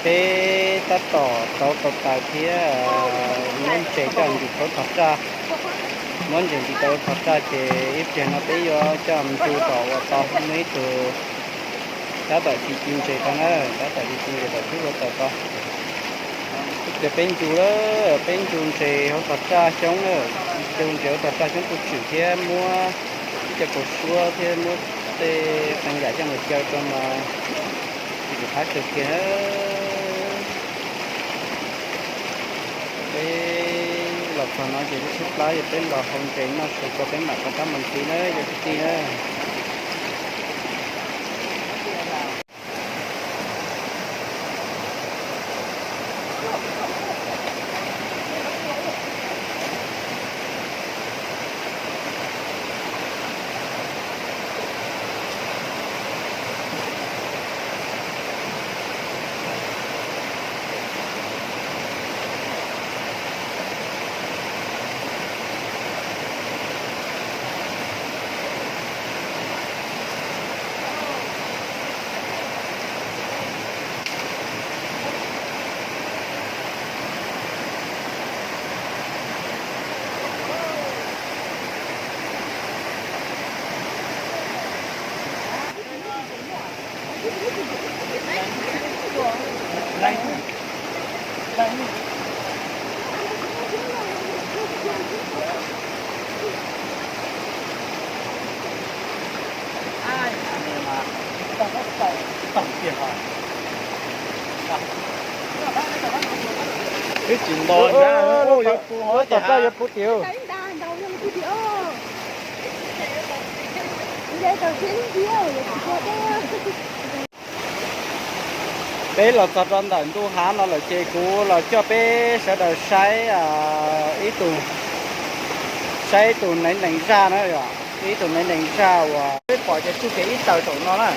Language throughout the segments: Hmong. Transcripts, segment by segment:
Peb tab tom rauv tau taws thiab muab ntses coj ntim rau thov raj. Muab ntses ntim rau thov raj ces ib pliag no peb yuav coj mus ncu tom uas tau muaj ib tug tab tom ci ci ntses tau na, tab tom ci ci ntses tom tub hluav taws tau. Ces peb ncu lawm, peb ncu ntses hauv thov raj xyoob na, ncu ntses hauv thov raj xyoob tuj tswm thiab muab ib co kaus suab thiab muab tej qee yam coj mus caw rau mas tsis tshua qab kawg kiag. Peb los txog no ces lub tsheb plab yog peb los hau ntses noj su tso peb mam rov qab mus ntxiv na cov kwv tij na. Twb tsis nto, yuav pab yuav pub tiag. Peb los txog rau ntawm ntu hav no lawm ces kuv los coj peb sawv daws saib ib tug, saib ib tug neev nees zaj na yom, ib tug neev nees zaj uas peb pom ces tsuj kev ib taws saum no na.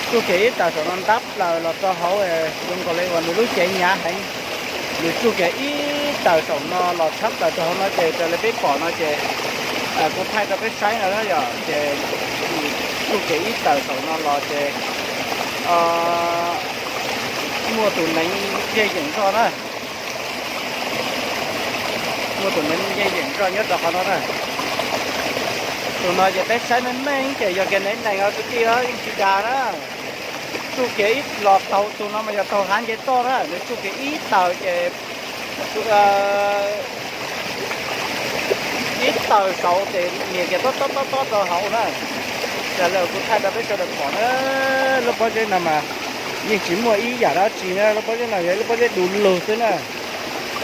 Tsuj kev ib taws saum no ntab plaws los rau hauv, zoo nkaus li uas nws lub cev hnyav heev. Nws tsuj kev ib taws saum no los tshab plaws rau hauv no ces raws li peb pom no ces kuv thaij rau peb saib no yom, ces tsuj kev ib taws saum no los ces muaj tus neev yej yeem zoj na. Muaj tus neev yej yeem zoj nyob rau qhov no na. Tus no ces peb saib meej meej ces yog kiag neev nees os kwv tij, yeej tsis dag na. Tsuj kev ib los taug tus no mas yog taug hav nce toj na, nws tsuj kev ib taws ces ib taws saud ces nias kiag tob tob tob tob rau hauv na. Raws li kuv thaij rau peb sawv daws pom na, lub pob zeb no mas yeej tsis muaj ib yam dab tsi na, lub pob zeb no yog lub pob zeb du lug xwb na.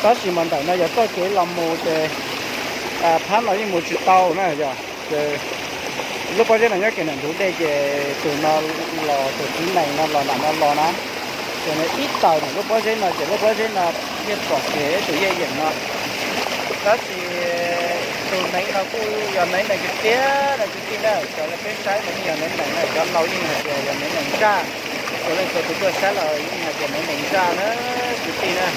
Tab sis mas ntawm no yog txoj kev los mus ces phab no yeej mus tsis tau na yog. Ces lub pob zeb no nyob kiag ntawm ntug dej ces tus no los tus txiv nees no los nram no los na. Ces nws ib taws ntawm lub pob zeb no ces lub pob zeb no thiaj pom kev tus yej yeem no. Tab sis tus neev no kuj yog neev nees tiag tiag na kwv tij na, raws li peb saib mas yeej yog neev nees na, cov laus yeej hais tias yog neev nees zaj, ua li txhua tus tuaj saib los yeej hais tias neev nees zaj na kwv tij na.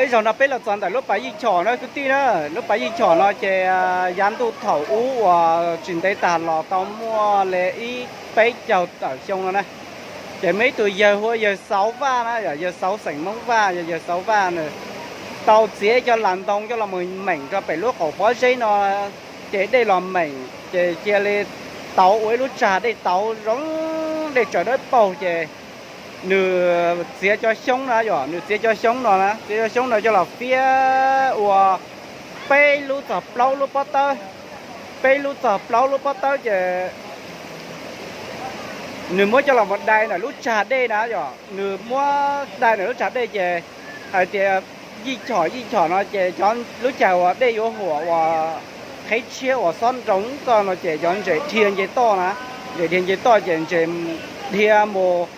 Ib zaug no peb los txog ntawm lub pas yij chom na kwv tij na. Lub pas yij chom no ces yav ntuj thaum ub uas tsis ntev tag los tau muaj li ib peb caug tawm xyoo no na, ces muaj ib tug yawg hu ua yawg Xauv Vaj na, yog yawg Xauv xeem Hmoob Vaj, yog yawg Xauv Vaj nws tau txiav cov las ntoo coj los mus meem rau pem lub qaum pob zeb no, ces dej los meem ces cia li tauv ua ib lub tsag dej tauv zoo, dej tsaws dawb paug ces nws txiav cov xyoob no yom, nws txiav cov xyoob no na, txiav cov xyoob no coj los fiab ua peb lub txog plaub lub pob tawb. Peb lub txog plaub lub pob tawb ces nws muab coj los mus dai ntawm lub tsag dej na yom, nws muab dai ntawm lub tsag dej ces hais tias yij chom yij chom no ces cov lub caij uas dej yuav huam uas qheb tshiab uas xob nroo txoj no ces cov ntses dhia nce toj na, ntses dhia nce toj ces ntses dhia mus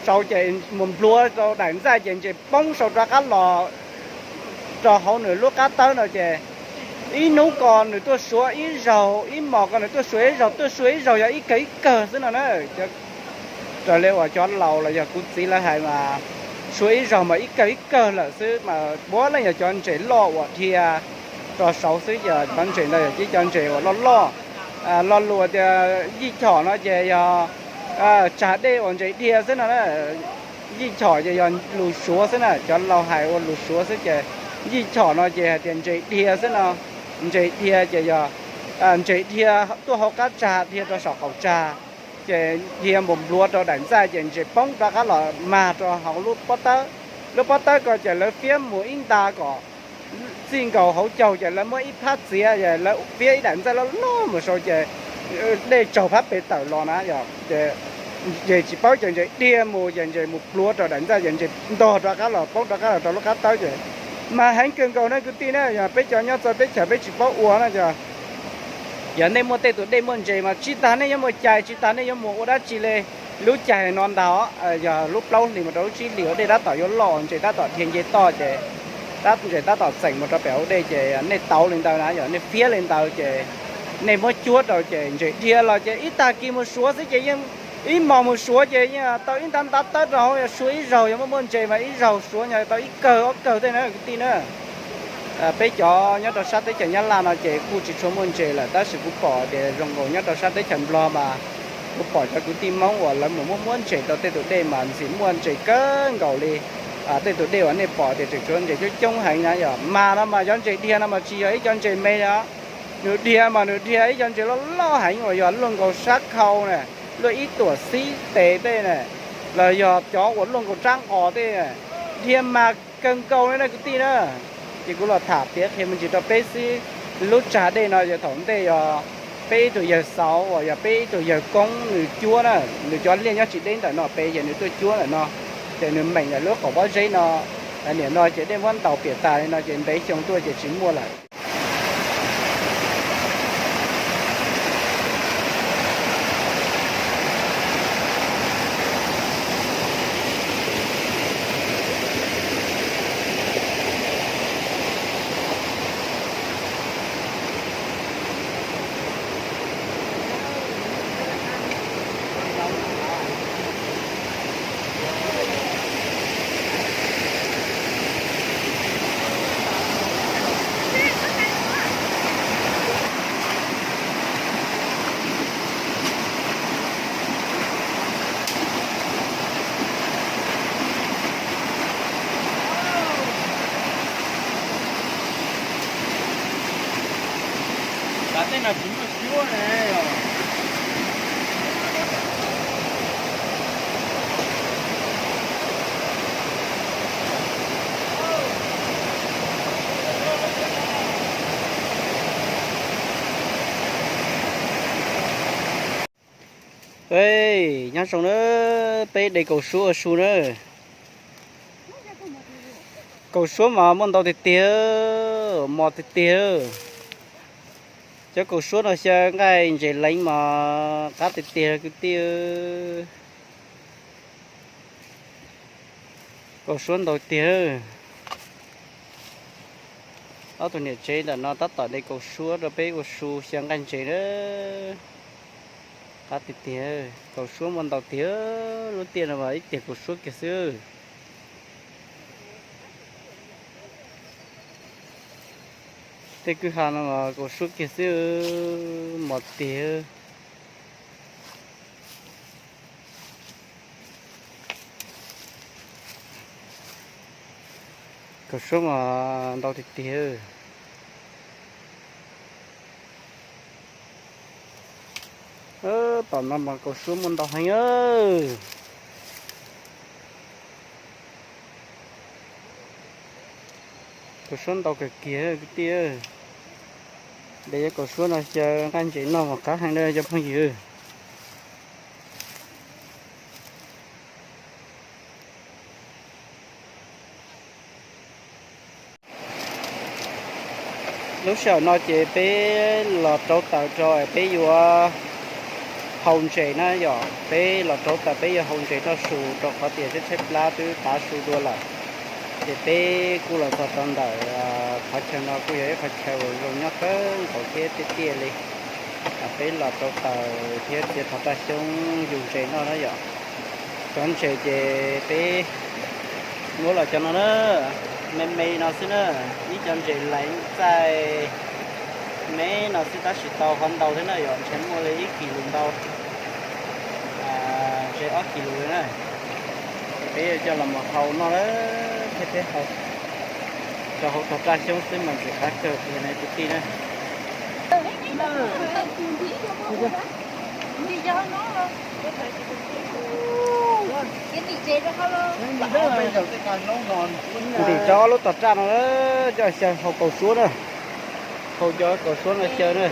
sau ces mus nplua rau daim ntxaij ces ntses poob sau rov qab los rau hauv nws lub qab tawb no ces Ib hnub ko nws tuaj suav ib zaug, ib hmos ko nws tuaj suav ib zaug, tuaj suav ib zaug yog ib kawg ib kawg xwb no na. Raws li uas cov laus los yog kuv txiv lawv hais mas suav ib zaug mas ib kawg ib kawg lawm xwb mas puav leej yog cov ntses loj uas dhia rau saud xwb, yog cov ntses ntawd yog cov ntses uas loj loj. Lo lus tias yij chom no ces yog tsag dej uas ntses dhia xwb no na. Yij chom ces yog lus suav xwb na, cov laus hais ua lus suav xwb ces yij chom no ces hais tias ntses dhia xwb no. Ntses dhia ces yog ntses dhia tuaj hauv qab tsag, dhia rau saum qaum tsag, ces dhia mus npluav rau daim ntxaij ces ntses poob rov qab los mag rau hauv lub pob tawb. Lub pob tawb ko ces lawv fiab mus ib nta kom txij nkaus hauv caug ces lawv muab ib phab txiav, lawv fiab ib daim ntxaij loj loj mus saud ces dej tsaug phab pes tawm los na yom. Ces ntses tsis paub ces ntses dhia mus ces ntses mus pluav rau daim ntxaij ces ntses ntog rov qab los poob rov qab los rau lub qab tawb ces mag heev kawg nkaus na kwv tij na. Yog peb cov nyob txawv teb chaws peb tsis paub ua na yog. Yog nej muaj tej tus dej muaj ntses mas tsis tas nej yuav mus cais, tsis tas nej yuav mus ua dab tsi li. Lub caij no ntag, yog lub plaub hlis mus rau lub tsib hlis ua dej tab tom yuav loj, ntses tab tom dhia nce toj ces ntses tab tom txeem mus rau pem hauv dej ces nej tauv li ntawd na, yog nej fiab li ntawd ces nej muab cuab rau ces ntses dhia los ces ib tag kis mus suav xwb ces yeej ib hmos mus suav ces yeej tau ib ntab ntab tawb rau hauv, yog suav ib zaug yog muaj muaj ntses mas ib zaug suav yog tau ib kawg ob kawg tej na kwv tij na. Peb cov nyob rau sab teb chaws Nyab Laj no ces kuj tsis tshua muaj ntses lawm, tab sis kuv pom tias zoo nkaus nyob rau sab teb chaws Nplog mas kuv pom cov kwv tij Hmoob uas lawv mus muab muab ntses rau tej tus dej mas ntxim muaj ntses kawg nkaus li. Tej tus dej uas nej pom tias tseem tshuav ntses coob coob heev na yog mas no mas cov ntses dhia no mas tsis yog ib cov ntses me os. Nws dhia mas nws dhia ib cov ntses loj loj heev uas yog luaj nkaus sab khau na, luaj ib tuam xib tes tej na, los yog cov uas luaj nkaus rab nqos tej, dhia mas kawg nkaus li na kwv tij na. Ces kuv los tham piav qhia me ntsis rau peb xwb. Lub tsag dej no yog thaum ntej yog peb ib tug yawg xauv uas yog peb ib tug yawg koob nws cuab na, nws cov liaj nyob tsis deb ntawm no pem ces nws tuaj cuab ntawm no, ces nws meem ntawm lub qaum pob zeb no. Nim no ces dej muab ntaus piam tas li no ces ntev xyoo tuaj ces tsis muaj lawm. Tej no tsis muaj suab ne. Nyob zoo na, peb de kaus suab ua su na. Kaus suab mas muaj ntau tiag tiag, mos tiag tiag. Cov kaus suab no xyaw nqaij ntses leev mas qab tiag tiag kwv tij. Kaus suab ntau tiag. Ob tug niam tsev ntawm no tab tom de kaus suab rau peb ua su xyaw nqaij ntses na. Qab tiag tiag, kaus suab muaj ntau tiag, lub tiaj no mas ib tiag kaus suab kiag xwb. Tej kwj ha no mas kaus suab kiag xwb, mos tiag. Kaus suab mas ntau tiag tiag. Tom no mas kaus suab muaj ntau heev. Kaus suab ntau kawg kiag kwv tij. De cov kaus suab no xyaw nqaij ntses noj mas qab heev na cov phooj ywg. Lub sij hawm no ces peb los rauv taws rau peb yuav hau ntses na yom, peb los rauv taws peb yuav hau ntses noj su rau qhov tias tshaib tshaib plab twb tav su dua lawm. Ces peb kuj los txog rau ntawm qhov chaw no kuj yog ib qhov chaw uas zoo nyob kawg nkaus thiab tiaj tiaj li. Peb los rau taws thiab txiav thov raj xyoob yug ntses noj na yom. Cov ntses ces peb muab los cov no na, me me no xwb na, ib co ntses laiv txaij me no xwb tab sis tau qhov ntau thiab na yom, ntshe muaj li ib kis lus ntau, ntshe ob kis lus li na. Peb coj los mus hau noj thiab peb hau rau hauv thov raj xyoob xwb mas ntxim qab kawg li na kwv tij na. Ntim cov ob lub tom raj no, coj xyaw hau kaus suab na. Hau cov kaus suab no xyaw na.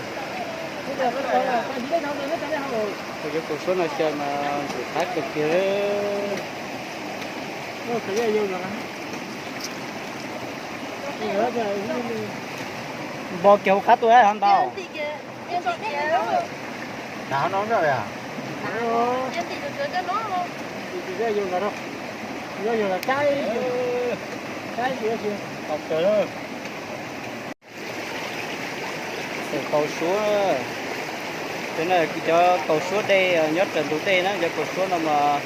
Hau cov kaus suab no xyaw mas ntxim qab kawg kiag. Npo kiag hauv qab tuaj hov ntau. Kaus suab, cov kaus suab dej nyob raws ntug dej na, cov kaus suab no mas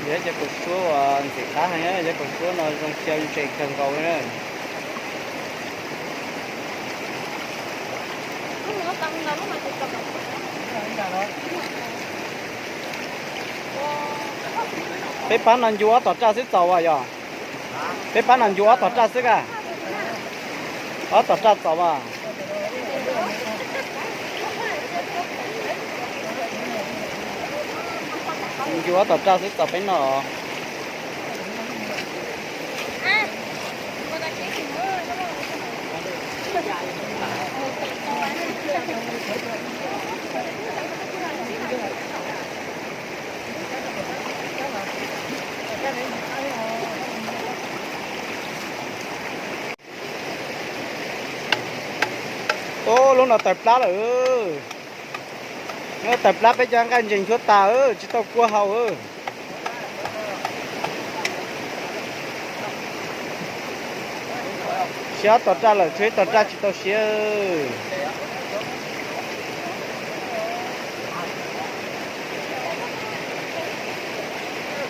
yog cov kaus suab uas ntxim qab heev, cov kaus suab no zoo xyaw ntses kawg nkaus li na. Peb pab no ncu ob tom raj xwb txaus as yog? Peb pab no ncu ob tom raj xwb a? Ob tom raj txaus as. Ncu ob tom raj xwb txaus peb no. Ub, lub no tawg plab lawm. Tawg plab peb cov nqaij ntses nchuav tas, tsis tau kua hau. Siav ob tom raj lawm, tshuav ib tom raj tsis tau siav.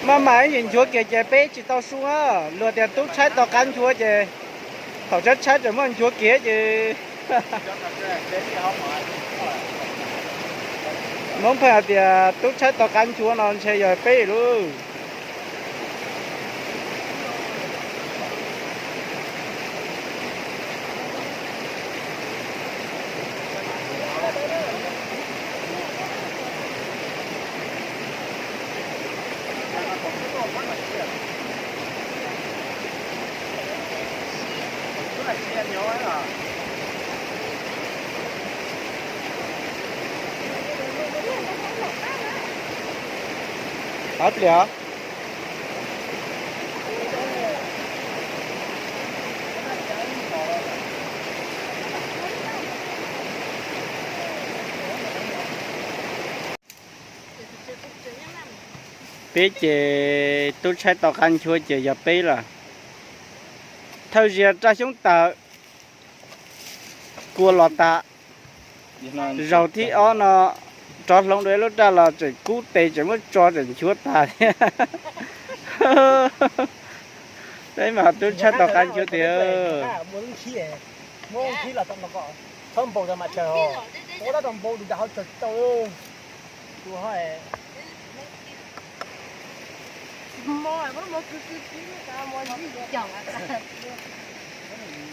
Maj mam ib ntsis nchuav kiag ces peb tsis tau su na. Luag tias tub tshaib to qab nchuav ces thaum tshaib tshaib tseem muaj nchuav kiag ces Hmoob pheej hais tias tub tshaib to qab nchuav no ntshe yog peb lauj. Hab plias. Peb ces tub tshaib to qab nchuav ces yog peb lawm. Thawj zaug raj xyoob tawg, kua los tas. Zaug thib ob no rov hloov dua ib lub raj los tseem kub tes tseem muab tso tseem nchuav tas thiab. Peb mas tub tshaib to qab nchuav tiag.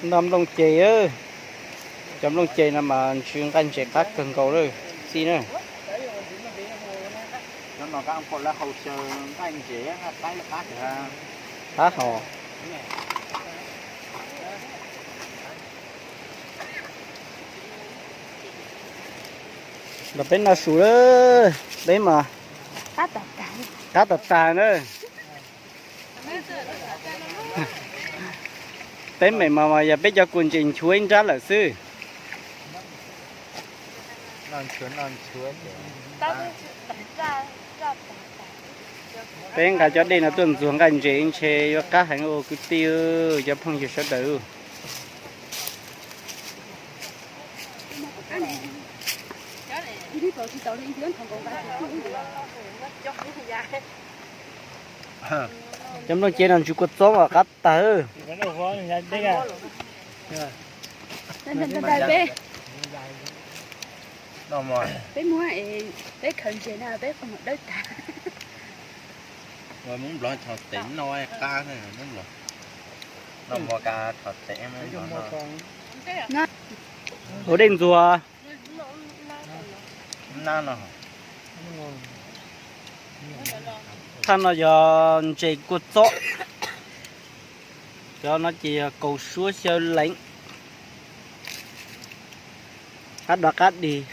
Noj nplooj ces, cov nplooj ces no mas ntsw nqaij ntses qab kawg nkaus lawm xij na. Qab hos. Los peb noj su lawm, peb mas qab tom tag na. Teeb meem mas yog peb cov kua ntses nchuav ib nrab lawm xwb. Peb nqa cov dej no tuaj ntxuag nqaij ntses ntshe yuav qab heev ua kwv tij, cov phooj ywg sawv daws. Cov nplooj cev no ntsws kua txob mas qab tag. Peb muab, peb khaws ntses no peb qhov muag dawb tag. Ua dej ntxuag. Thaj no yog ntses kua txob, cov no ces yog kaus suab xyaw leev, qab dov qab dig.